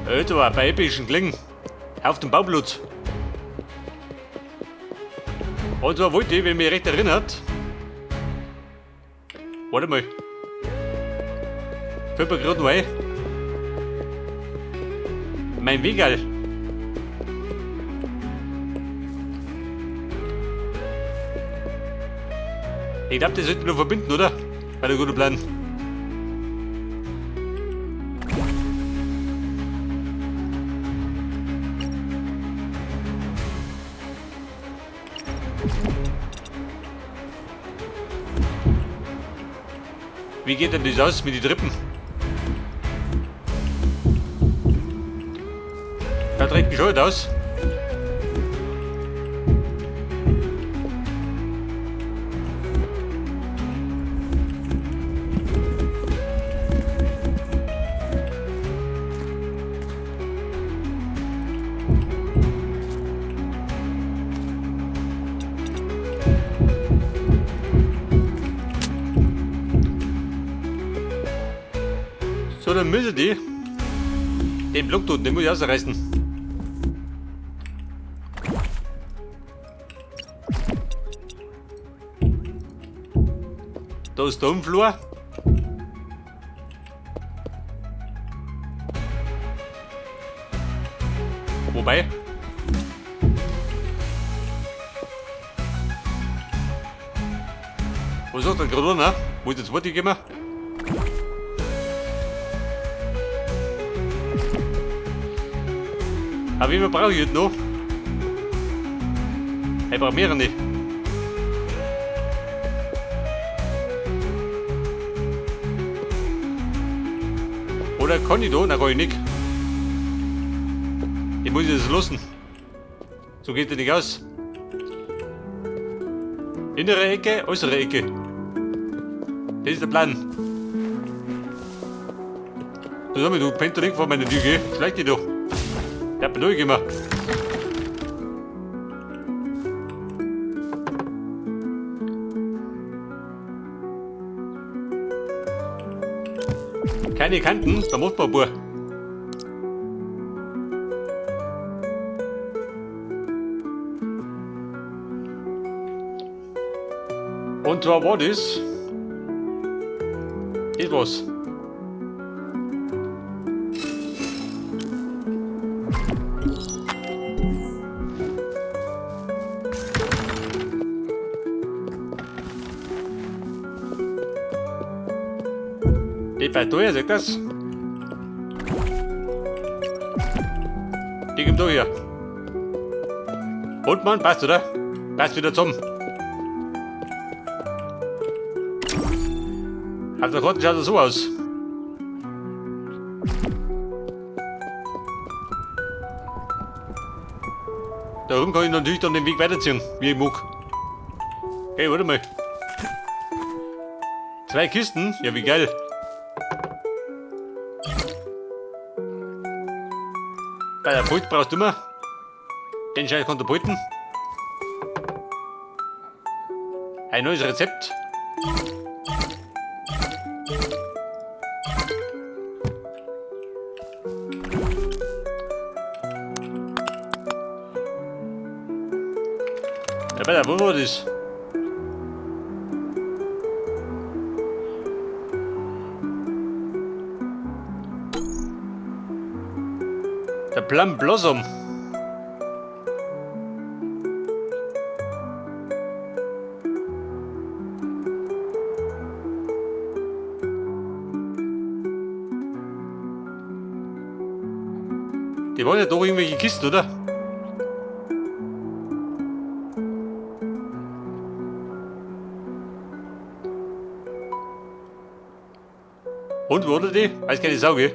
Da bei epischen Klingen. Auf dem Bauplatz. Und zwar wollte ich, wenn ich mich recht erinnert. Warte mal. Fällt mir gerade noch ein. Mein Wegerl. Ich glaube, das sollte ich noch verbinden, oder? Bei der guten Plan. Wie geht denn das aus mit den Trippen? Da trägt bescheuert aus. So, dann müssen die den Block tun, den muss ich ausreißen. Da ist der Umflur. Wobei. Wo ist der gerade, ne? Wo ist das zweite gekommen? Aber wie viel brauche ich jetzt noch? Ich brauche mehrere. Oder kann ich da? Nein, kann ich nicht. Ich muss das lassen. So geht das nicht aus. Innere Ecke, äußere Ecke. Das ist der Plan. Du sag mal, du pennt doch nicht vor meiner Tür, gell? Schleich dich doch. Der hat mir durchgemacht. Keine Kanten, da macht man ein paar. Und zwar war das. Das war's. Die Partei, sagt das? Die kommt da hier. Und Mann, passt, oder? Passt wieder zum. Auf der Karte schaut das so aus. Darum kann ich natürlich dann den Weg weiterziehen, wie ich mag. Hey, warte mal. 2 Kisten? Ja, wie geil. Bei der Pult brauchst du immer. Den Scheiß kann der Pulten. Ein neues Rezept. Ja, bei der, wo war das? Der Plum Blossom. Die wollen ja doch irgendwelche Kisten, oder? Und wo wurde die? Weiß keine Sau, gell?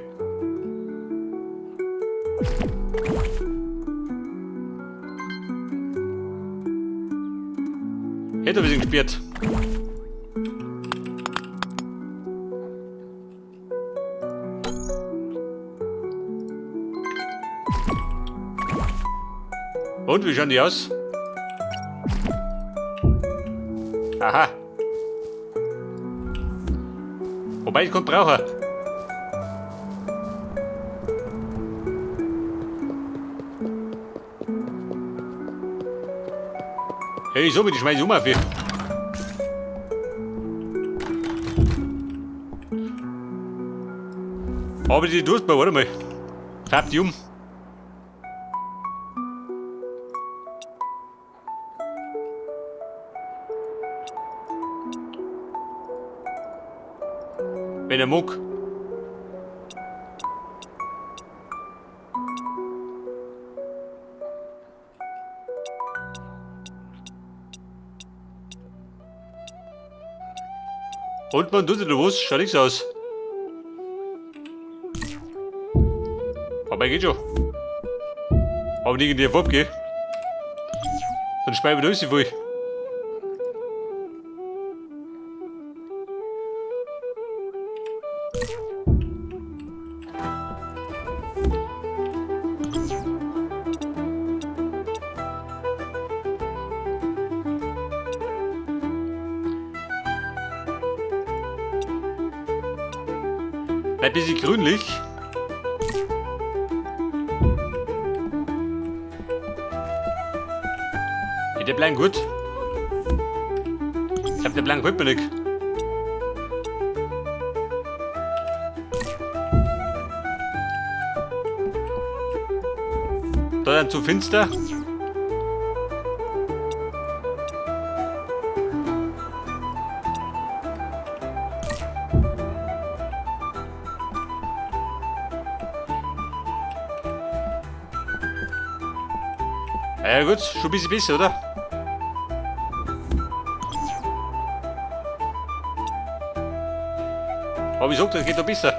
Hätte ein bisschen gespielt. Und wie schauen die aus? Aha. Wobei ich kann brauchen. Hey, so, die schmeiß ich um auf. Aber die tust mir, warte mal. Farb die um. Wenn er mag. Und man tut sich was, schaut nichts aus. Aber geht schon. Aber nicht in die Farbe, gell? Dann schmeißen wir das voll. Ein bisschen grünlich. Ja, der bleibt gut. Ich hab der blank gefällt mir nicht. Da dann zu finster. Ja gut, schon ein bisschen besser, oder? Aber ich sag, das geht noch besser.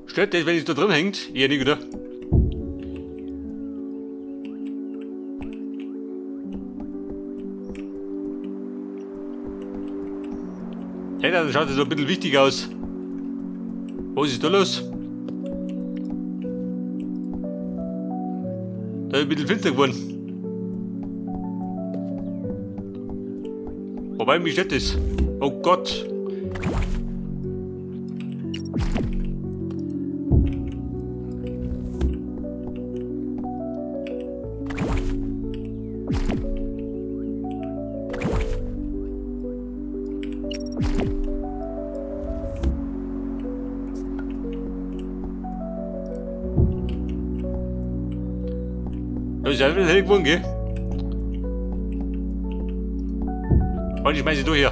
Stört das, wenn es da drin hängt? Eher nicht, oder? Hey, dann schaut es so ein bisschen wichtig aus. Was ist da los? Da ist ein bisschen finster geworden. Wobei, mich stört das. Oh Gott. Das ist ja wieder hell geworden, gell? Und ich schmeiße sie durch hier.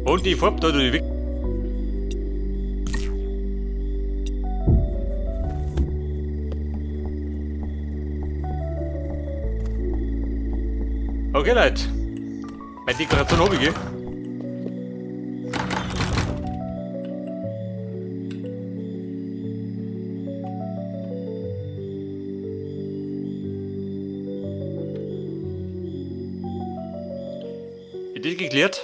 Und die Farbe da durch die weg. Okay, Leute. Meine Dekoration habe ich, gell? Ist das geklärt?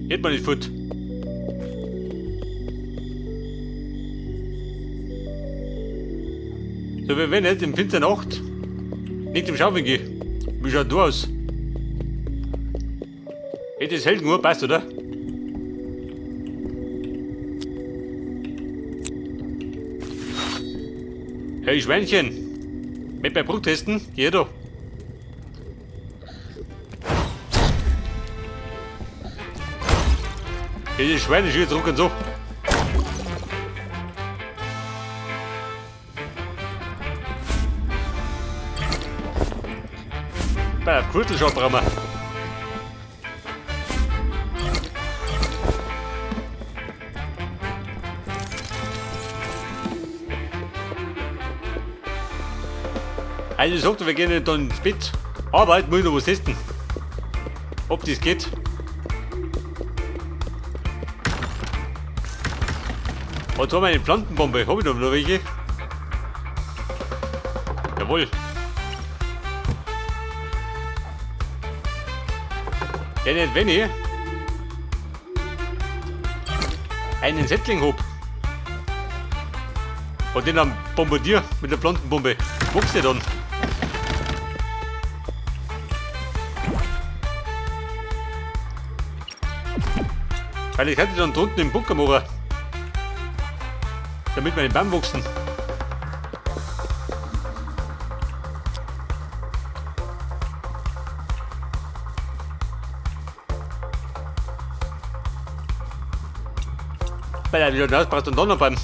Geht mal nicht fort. So, wir werden jetzt im finsteren Nacht nicht im Schaufeln gehen. Wie schaut du aus? Hey, das hält nur, passt, oder? Hey, Schweinchen! Mit bei Brut testen? Geh da. Hey, die Schweine schießen zurück und so. Bei der Kurtel schon brauchen wir. Also ich sagte, wir gehen dann ins Bett. Aber heute muss ich noch was testen. Ob das geht. Und zwar meine Plantenbombe. Hab ich noch welche? Jawohl. Denn nicht, wenn ich einen Setzling hab und den dann bombardier mit der Plantenbombe, wuchs der dann. Weil ich hatte dann drunten im Bunker machen, damit meine Baum wachsen. Weil er wieder raus braucht und dann noch beim.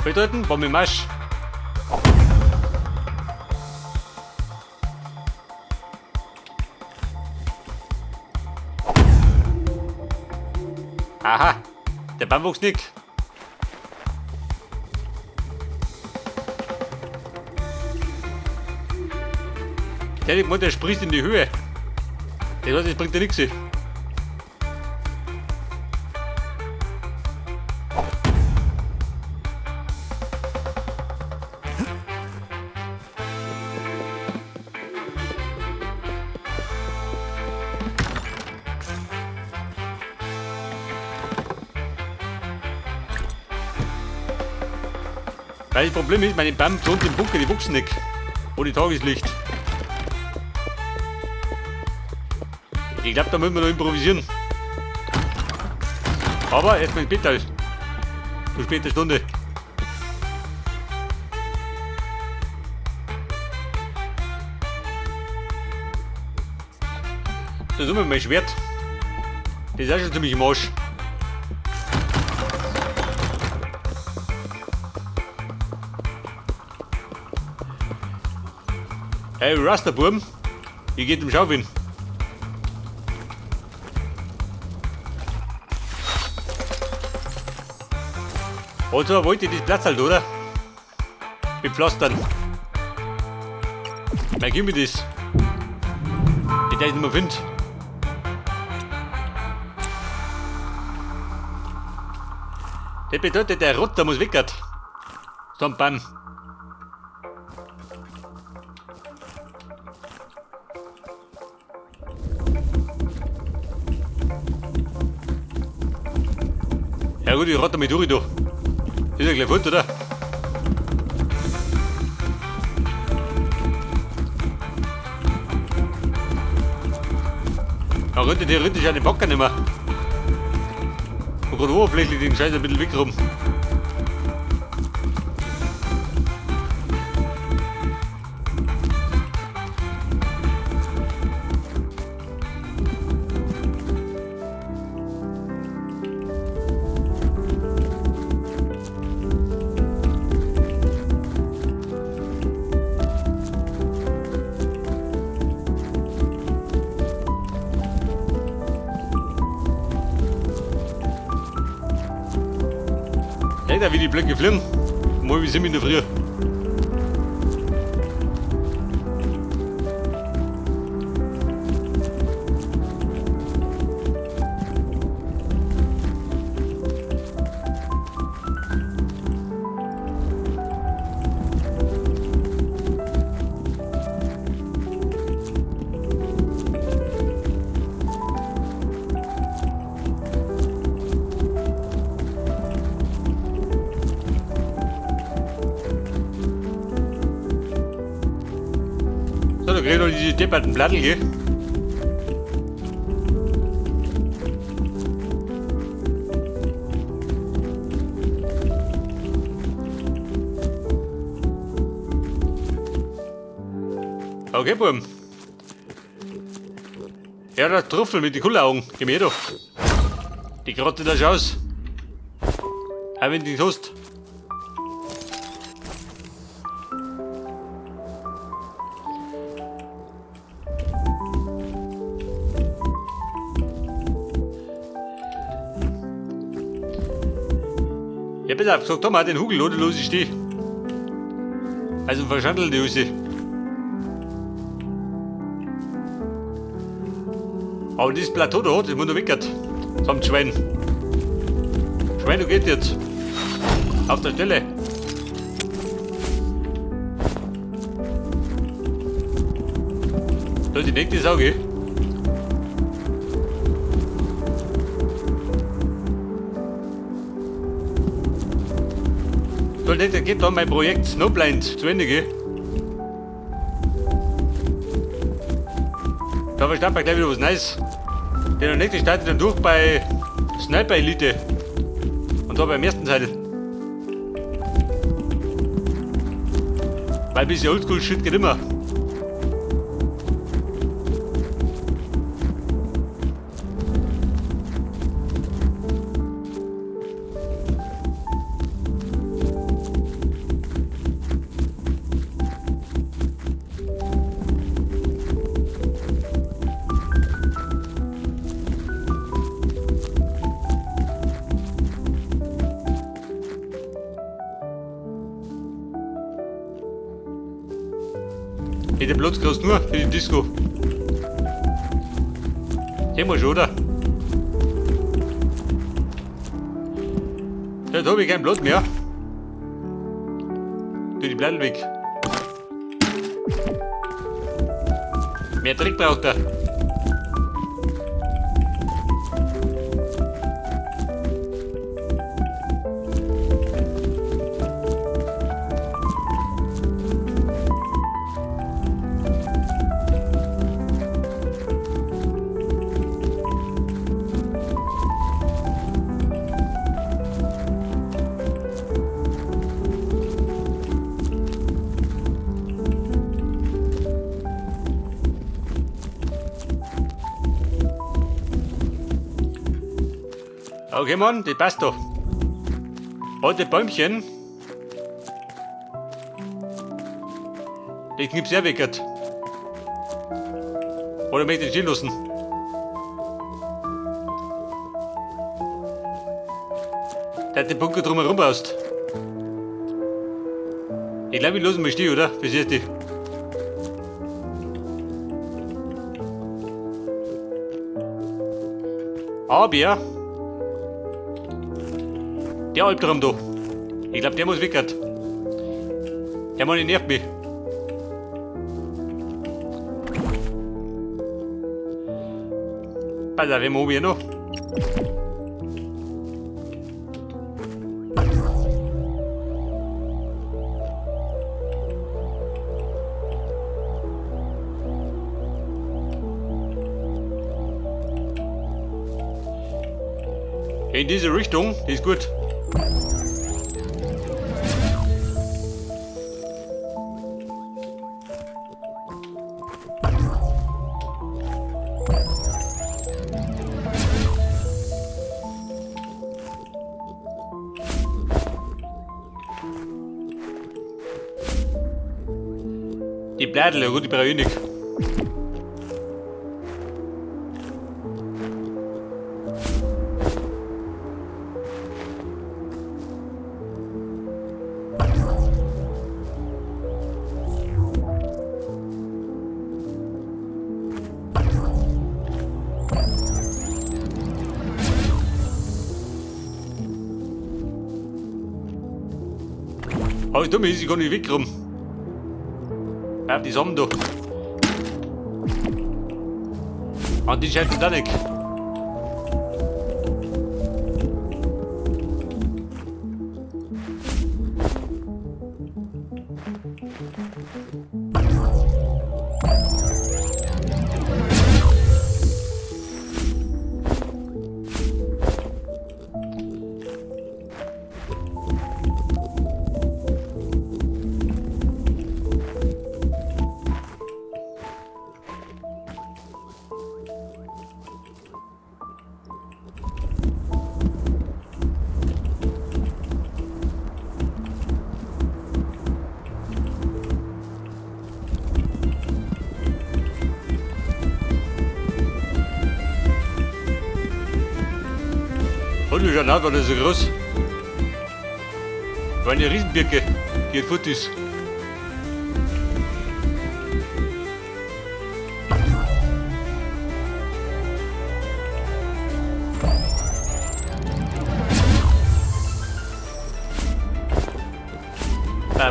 Bedeuten, Bombe Marsch. Aha, der Baum wuchs nicht. Der Mutter spricht in die Höhe. Das bringt ja nichts. Weil das Problem ist, meine Bäume drunter im Bunker, die wuchsen nicht. Ohne Tageslicht. Ich glaube, da müssen wir noch improvisieren. Aber erstmal ins Bett halt. Zu später Stunde. Da sind wir mein Schwert. Das ist auch schon ziemlich im Arsch. Hey Rasterburm, wie geht dem Schaufin? Und so wollte ich das Platz halt, oder? Bepflastern. Mein gib mir das. Ich nicht mehr finde. Das bedeutet, der Rotter muss weg. So ein Bam. Ja gut, ich rotte mich durch, da. Ist ja gleich fort, oder? Da könnte theoretisch auch den Bagger nicht mehr. Und gerade oberflächlich den Scheiß ein bisschen weg rum. Alter, wie die Blöcke fliegen. Mal wie sind wir in der Früh. So, da krieg ich noch diese depperten Plattel, gell? Okay, Burm. Ja, der Trüffel mit den Kulleraugen. Geh mir doch. Die Grotte da schon aus. Auch wenn du nicht hast. Ja, pass auf, sag doch mal den Hugel, oder los, ich steh. Also verschandelt die Hose. Aber dieses Plateau da, das muss noch weg. Samt Schwein. Schwein, du geht jetzt. Auf der Stelle. Da die nächste Sauge. Da geht dann mein Projekt Snowblind zu Ende, gell? Da verstand man gleich wieder was Neues. Der nächste startet dann durch bei Sniper Elite. Und zwar beim ersten Teil. Weil ein bisschen Oldschool-Shit geht immer. Der Platz groß nur für die Disco. Sehen wir schon, oder? Jetzt habe ich keinen Platz mehr. Tu die Blätter weg. Mehr Dreck braucht er. Okay, Mann, das passt doch. Alte Bäumchen. Die gibt's ja weg. Oder möchte ich stehen lassen? Der hat den Bunker drumherum baust. Ich glaube, ich lasse mich stehen, oder? Wie siehst du? Aber der Albtraum da. Ich glaube, der muss weg. Der Mann nervt mich. Pass auf, wir machen hier noch. In diese Richtung, die ist gut. Die Blätter, ja gut, die brauche ich nicht. Aber ich dumm ist, ich kann nicht weg rum. Bleib die Samen da. Und die scheint da nicht. Und wie schon war das so groß. War eine Riesenbirke, die jetzt fort ist.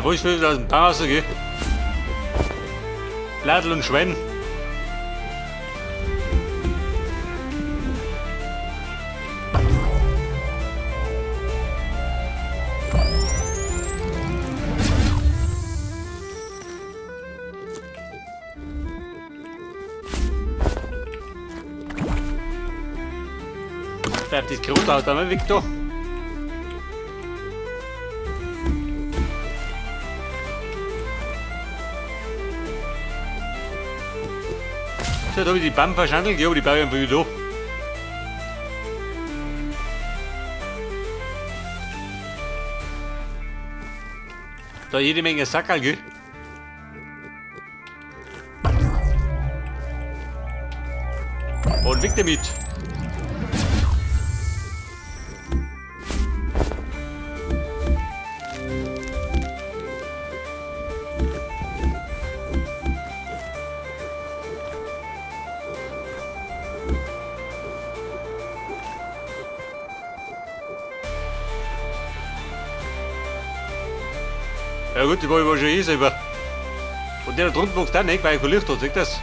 Wo ist wieder aus dem Baum raus, gell? Bladel und Schwein. Bleibt das Krothaus da mal weg da. So, da habe ich die Bam verschandelt, ja, aber die baue ich einfach wieder da. Da jede Menge Sackerl, gell? Und weg damit! Ja gut, die war ich wahrscheinlich eh selber. Und der da drunten wächst auch nicht, weil ich kein Licht hat, seht das?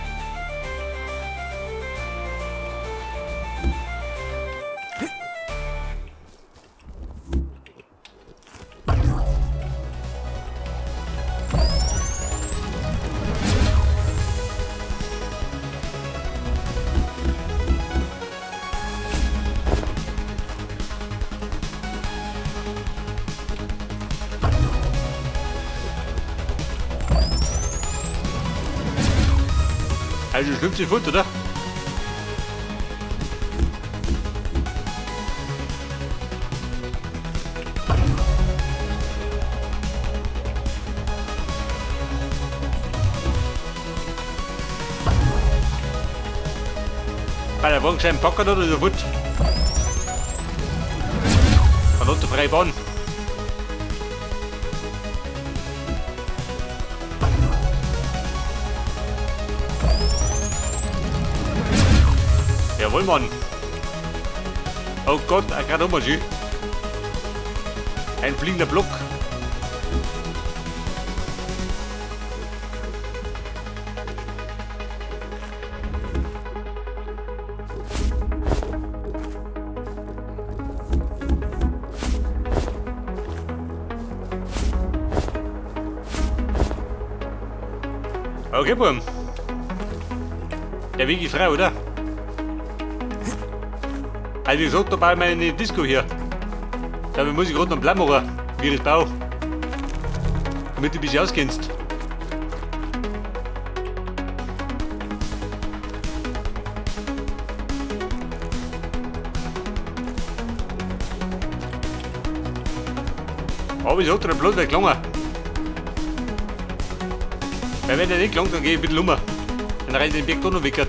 Also 50 Pfund, oder? Bei der Wagen scheint Packer oder so Pfund. Von unter freie Bahn. Jawohl, Mann. Oh Gott, gerade nochmal schön. Ein fliegender Block. Okay, Bum. Der Weg ist frei, oder? Also ich sag, da baue ich meine Disco hier. Da muss ich gerade noch einen Plan machen, wie ich das baue. Damit du ein bisschen auskennst. Aber ich sag dir, der Platz wird gelungen. Weil wenn der nicht gelangt, dann geh ich ein bisschen um. Dann reiß ich den Berg da noch weg.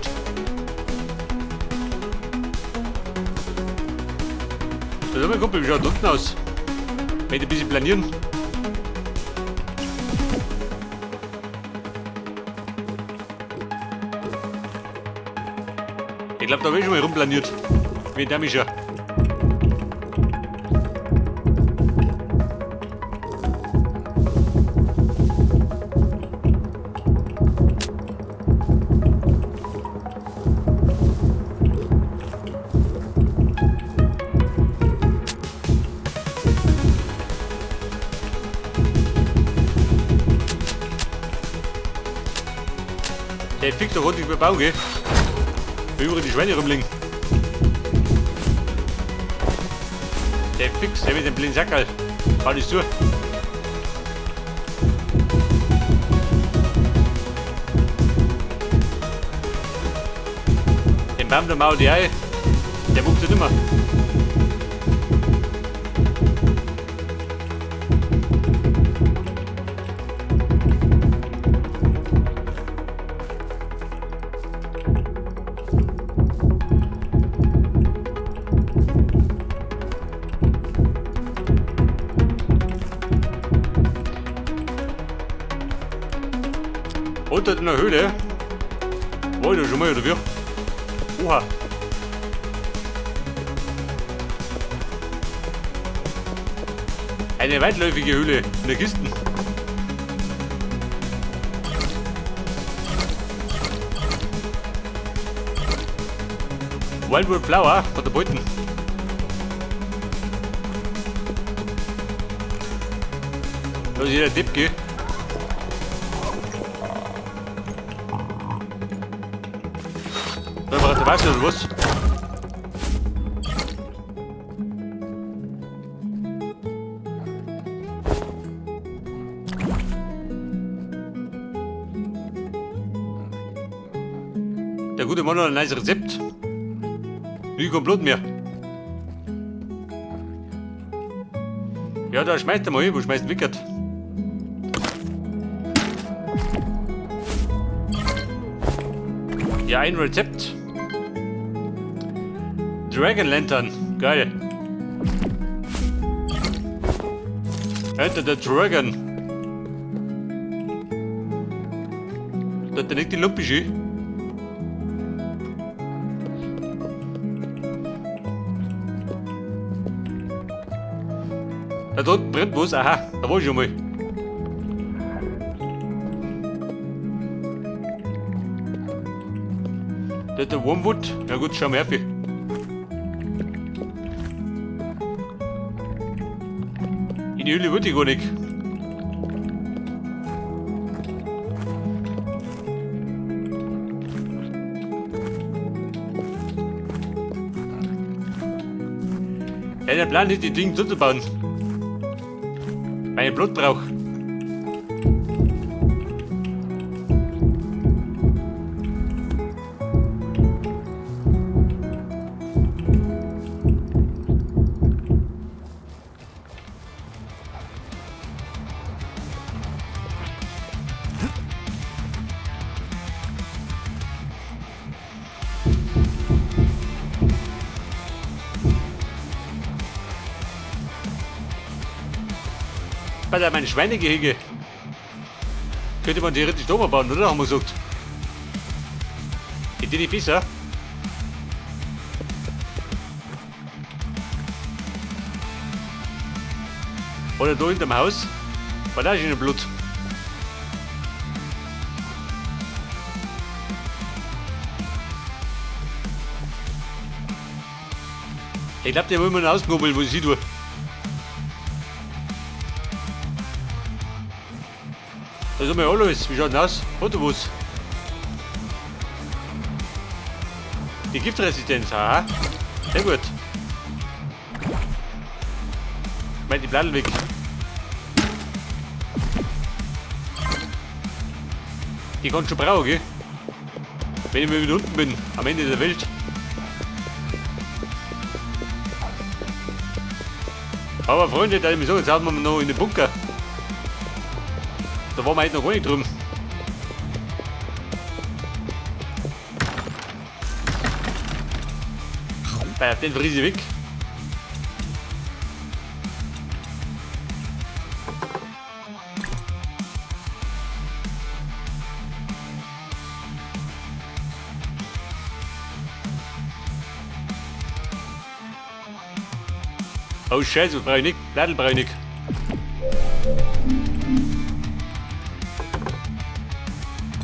So, mein Kumpel, wie schaut unten aus? Möchte ein bisschen planieren. Ich glaub, da hab ich schon mal rumplaniert. Mit dem ist ja. Der fix doch ordentlich beim Baum, gell? Wie überall die Schweine rumliegen. Der fix, der mit dem blinden Sackerl. Bau das zu. Den Baum, der mauert die ein. Der wuchs nicht mehr. Unter der Höhle. War ich da schon mal, oder wie? Oha. Eine weitläufige Höhle in der Kiste. Wildwood Flower von der Beuten. Da ist jeder Tipp, gell? Da war der Wasser oder was? Der gute Mann hat ein neues Rezept. Nie kein Blut mehr. Ja, da schmeißt er mal hin, wo schmeißt Wickert? Ja, ein Rezept. Dragon Lantern. Geil. Enter the Dragon. Da hat der nicht die Lumpe schön. Da unten brennt was, aha, da war ich schon mal. Da ist der Wormwood, ja gut, schau mal her. In die Höhle würde ich gar nicht. Ja, der Plan ist, die Dinge zuzubauen. Weil ich Blut brauch. Bei meinem Schweinegehege könnte man theoretisch da mal bauen, oder? Haben wir gesagt. Geht die nicht besser? Oder da hinterm Haus? War da schon Blut. Ich glaub, der will mir ausknobeln, wo ich sie tue. Da ist einmal alles. Wie schaut denn aus? Hat er was? Die Giftresistenz, aha. Sehr gut. Ich meine, die Blattl weg. Die kann schon brauchen, gell? Wenn ich mal wieder unten bin, am Ende der Welt. Aber Freunde, da ich mir so, jetzt haben wir noch in den Bunker. Da waren wir heute noch gar nicht drüben. Bei den friese ich weg. Oh Scheiße, brauche ich nicht. Ladel brauche ich nicht.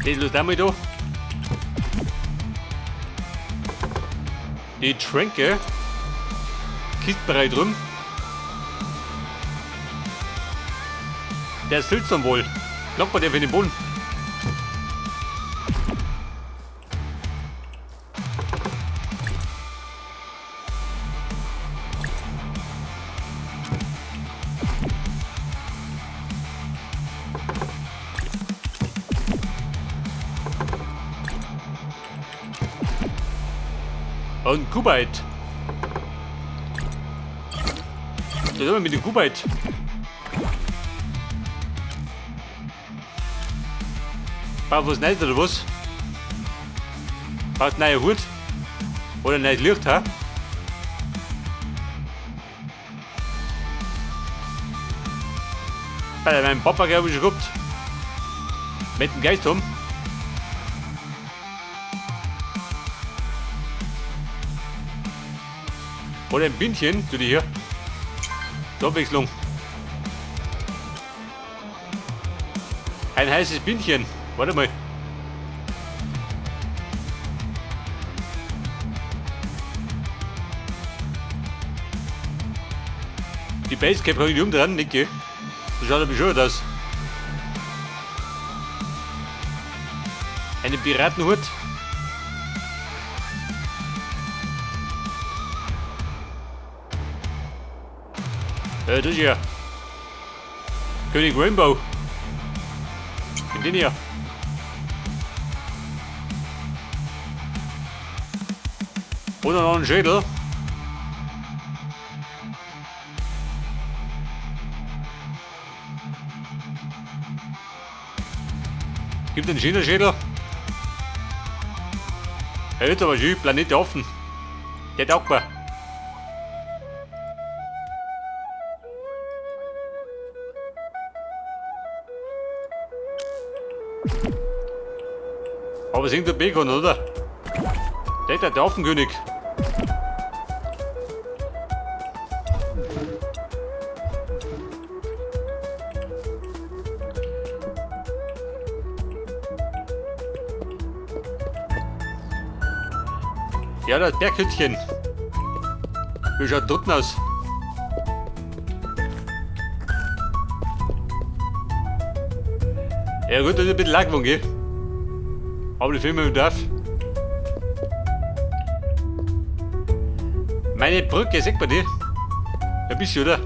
Das los einmal da. Die Tränke. Kistenbereich drum. Der ist hölzern wohl. Klappt man der für den Boden. Und Kubait. Das ist immer mit dem Kubait. Braucht was Neues oder was? Braucht einen neuen Hut? Oder ein neues Licht, ha? Bei meinem Papa habe ich schon gehabt. Mit dem Geist um. Oder ein Bindchen, tu die hier. Zur Abwechslung. Ein heißes Bindchen. Warte mal. Die Basecap kann ich nicht umdrehen, nicht, gell? Das schaut aber schön aus. Einen Piratenhut. Das ist ja König Rainbow. In den hier. Oder noch ein Schädel. Gibt den China-Schädel. Er wird aber schön, Planet offen. Der taugt mir. Aber es hängt der Bacon, oder? Der ist der Affenkönig. Ja, das Berghüttchen. Wie schaut drunten aus? Ja gut, das ist ein bisschen lang geworden, gell? Aber die Filme im Dorf. Meine Brücke, sieht man die? Ein bisschen, oder?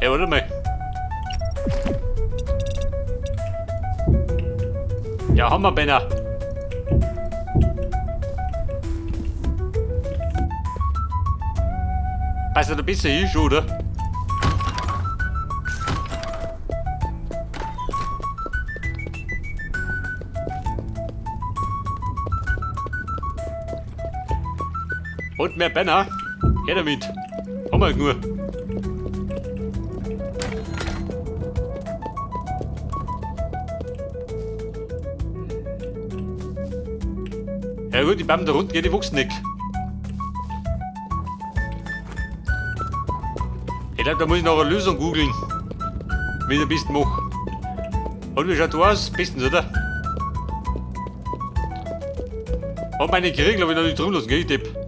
Ey, warte mal. Ja, haben wir, Benner. Passt da besser hin, schon, oder? Und mehr Banner. Her damit. Haben wir nur. Ja gut, die Bäume da unten, die wuchsen nicht. Ich glaub, da muss ich noch eine Lösung googeln. Wie ich ein bisschen mache. Und wie schaut du aus? Bestens, oder? Und meine Kriegel hab ich noch nicht drum lassen, gell, ich Depp.